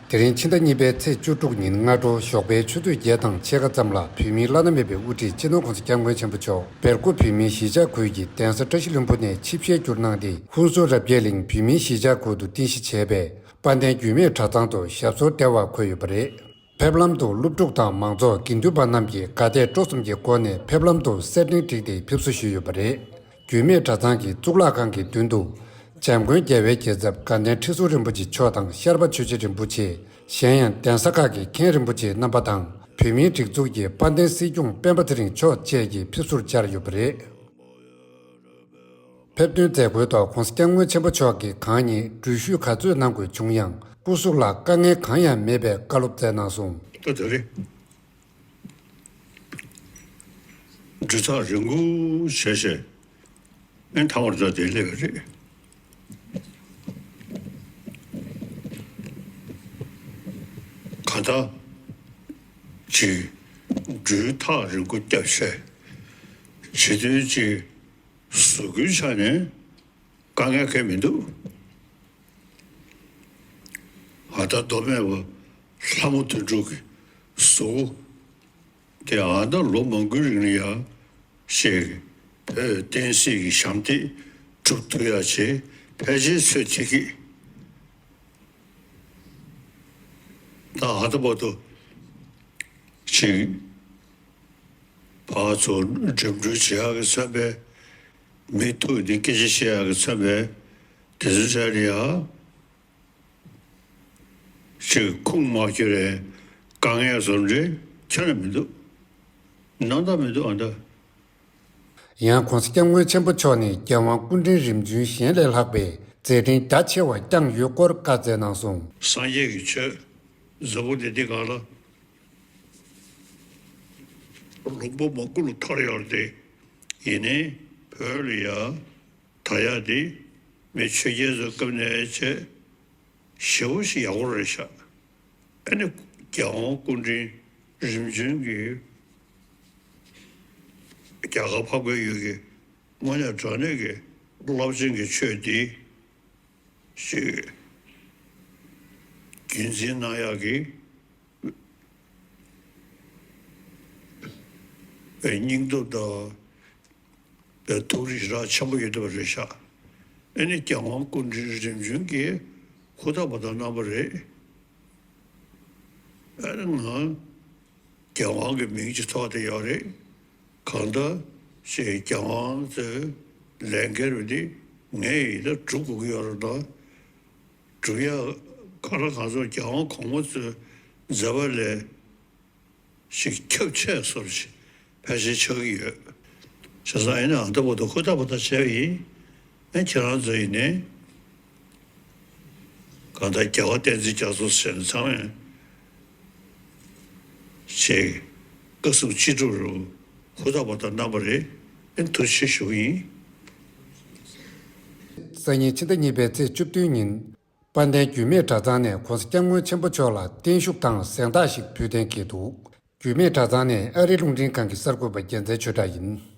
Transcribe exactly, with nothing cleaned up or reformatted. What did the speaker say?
དེ་རིང་ཕྱི་ཟླ་གཉིས་པའི་ཚེས་བཅུ་དྲུག་ཉིན་སྔ་དྲོ་ཞོགས་པའི་ཆུ་ཚོད་བརྒྱད་དང་ཕྱེད་ཀ་ཙམ་ལ་བོད་མིའི་བླ་ན་མེད་པའི་དབུ་ཁྲིད་སྤྱི་ནོར་༸གོང་ས་༸སྐྱབས་མགོན་ཆེན་པོ་མཆོག་སྦེལ་ཀོབ་བོད་མིའི་གཞིས་ཆགས་ཁུལ་གྱི་གདན་ས་བཀྲ་ཤིས་ལྷུན་པོ་ནས་ཆིབས་ཞལ་བསྒྱུར་གནང་སྟེ། ཧུན་སུར་རབ་རྒྱས་གླིང་བོད་མིའི་གཞིས་ཆགས་ཁུལ་དུ་རྟེན་གཞི་བྱས་པའི་དཔལ་ལྡན་རྒྱུད་སྨད་གྲྭ་ཚང་དུ་ཞབས་སོར་བདེ་བར་འཁོད་ཡོད་པ་རེད། ཕེབས་ལམ་དུ་སློབ་ཕྲུག་དང་མང་ཚོགས་དགེ་འདུན་པ་རྣམས་ཀྱིས་དགའ་དད་སྤྲོ་གསུམ་གྱི་སྒོ་ནས་ཕེབས་ལམ་དུ་གསེར་ཕྲེང་བསྒྲིགས་ཏེ་ཕེབས་བསུ་ཞུས་ཡོད་པ་རེད། རྒྱུད་སྨད་གྲྭ་ཚང་གི་གཙུག་ལག་ཁང་གི་མདུན་དུ། འཇམ་མགོན་རྒྱལ་བའི་རྒྱལ་ཚབ་དགའ་ལྡན་ཁྲི་ཟུར་རིན་པོ་ཆེ་མཆོག་དང་ཤར་པ་ཆོས་རྗེ་རིན་པོ་ཆེ། གཞན་ཡང་གདན་ས་ཁག་གི་མཁན་རིན་པོ་ཆེ་རྣམ་པ་དང་། བོད་མིའི་སྒྲིག་འཛུགས་ཀྱི་དཔལ་ལྡན་སྲིད་སྐྱོང་སྤེན་པ་ཚེ་རིང་མཆོག་བཅས་ཀྱིས་ཕེབས་བསུར་བཅར་ཡོད་པ་རེད། ཕེབས་ཐོན་མཛད་སྒོའི་ཐོག་༸གོང་ས་༸སྐྱབས་མགོན་ཆེན་པོ་མཆོག་གིས་གང་ཉིད་འགྲུལ་བཞུད་ག་ཚོད་གནང་དགོས་བྱུང་ཡང་། སྐུ་གཟུགས་ལ་དཀའ་ངལ་གང་ཡང་མེད་པའི་བཀའ་སློབ་སྩལ་གནང་སོང་། ད་དེ་རིང་འགྲུལ་ཐག་རིང་པོ་བྱས་བྱས་ཨེ་མཐའ་མར་ད་དེ་སླེབས་པ་རེད། གང་ལྟར་ཅིག་འགྲུལ་ཐག་རིང་པོ་བརྒྱབ་བྱས་བྱེད་དོན་ཅིག་བཟོ་རྒྱུའི་ཆ་ནས་དཀའ་ངལ་གང་མི་འདུག་ཨ་ད་མདོ་སྨད་པ་ལྷ་མོ་དོན་གྲུབ་ཀྱིས་བཟོ་དེ་ཨ་ད་ལོ་མང་པོའི་རིང་ལ་ཡ་ཞིག་བོད་བསྟན་སྲིད་ཀྱི་ཞབས་འདེགས་སྒྲུབ་ཐུབ་ཡ་ཆེད་ཕལ་ཆེར་ཚོད་ཐིག་གིས་ད་ཨ་ད་བར་དུ་ཅིག་ཕར་ཚུར་འགྲིམ་འགྲུལ་བྱེད་ཡག་གི་མཚོན་པའི་མི་ཐུག་ནས་སྐད་ཆ་བཤད་ཡག་གི་མཚོན་པའི་དེ་ཚོ་བྱས་ནས་ཡ་ཅིག་ཁུངས་མ་འཁྱོལ་བའི་དཀའ་ངལ་བཟོ་འདྲ་ཁྱོན་ནས་མི་འདུག་རྣམ་དག་མི་འདུག་ཨ་ད། ཡང་༸གོང་ས་༸སྐྱབས་མགོན་ཆེན་པོ་མཆོག་ནས་རྒྱལ་དབང་སྐུ་ཕྲེང་རིམ་བྱོན་གཞན་ལས་ལྷག་པའི་མཛད་འཕྲིན་རྒྱ་ཆེ་བ་བསྐྱངས་ཡོད་སྐོར་བཀའ་སྩལ་གནང་སོང་། སངས་རྒྱས་ཀྱི་ཆོས་ཟབ་པོ་འདི་འདི་ག་ལ་ལུང་པ་མང་པོ་ལ་ཐར་ཡོད་རེད། ཡིན་ནའི་བོད་ལ་ཡ་ད་ཡ་འདི་མི་ཆོས་རྒྱལ་ཚོའི་སྐབས་ནས་བྱས་ཞེ་པོ་ཞིག་ཡག་པོ་རེད་ཤག་ཨ་ནི་རྒྱལ་དབང་སྐུ་ཕྲེང་རིམ་བྱོན་གྱི་རྒྱ་གར་འཕགས་པའི་ཡུལ་གྱི་དངོས་གནས་དྲང་གནས་ཀྱི་རླབས་ཆེན་གྱི་ཆོས་འདི་ཞིག་རྒྱུན་འཛིན་གནང་ཡག་གི་སྙིང་སྟོབས་དང་ཐུགས་རིག་རགས་ཆེན་པོ་ཡོད་བསྡད་པ་རེད་ཤག་ཨ་ནི་རྒྱལ་དབང་སྐུ་ཕྲེང་རིམ་བྱོན་གྱིས་ཧུར་ཐག་པ་དང་གནང་བ་རེད། ཨ་ནི་ང་རྒྱལ་དབང་གི་མིང་ཅིག་ཐོགས་བསྡད་ཡོད་རེད། གང་ལྟར་ཞེས་རྒྱལ་དབང་ཚོའི་ལས་འགན་རུ་འདི་ངས་ཡིན་ན་སྒྲུབ་དགོས་ཀྱི་ཡོད་རེད་ད། སྒྲུབ་ཡ་ཁ་ར་གང་ཚོ་རྒྱལ་དབང་གོང་མ་ཚོའི་མཛད་པ་ལས་ཞིག་ཁྱབ་ཆེ་སོར་ཞིག་ཕལ་ཆེར་ཆགས་ཀྱི་ཡོད། བྱས་ཙང་ཨེ་ནི་ཨ་ད་བར་དུ་ཧུར་ཐག་པ་ཐག་བྱས་པ་ཡིན། ཨེ་ཁྱེད་རང་ཚོ་ཡིན་ནའི་གང་ལྟར་རྒྱལ་བ་བསྟན་འཛིན་རྒྱ་མཚོ་ཟེར་ནས་ཚང་མས་ཞེས་བཀའ་གསུང་ཅི་སྒྲུབ་རུ་ཧུར་ཐག་པ་ཐག་གནང་བ་རེད། ཨེ་ཐུགས་རྗེ་ཆེ་ཞུ་གི་ཡིན། སང་ཉིན་ཕྱི་ཟླ་གཉིས་པའི་ཚེས་བཅུ་བདུན་ཉིན། དཔལ་ལྡན་རྒྱུད་སྨད་གྲྭ་ཚང་ནས་༸གོང་ས་༸སྐྱབས་མགོན་ཆེན་པོ་མཆོག་ལ་བརྟན་བཞུགས་དང་གཟེངས་རྟགས་ཤིག་ཕུལ་གཏན་འཁེལ་འདུག་རྒྱུད་སྨད་གྲྭ་ཚང་ནས་ཨ་རིའི་རླུང་འཕྲིན་ཁང་གི་གསར་འགོད་པ་རྒྱལ་མཚན་ཆོས་གྲགས་ཡིན།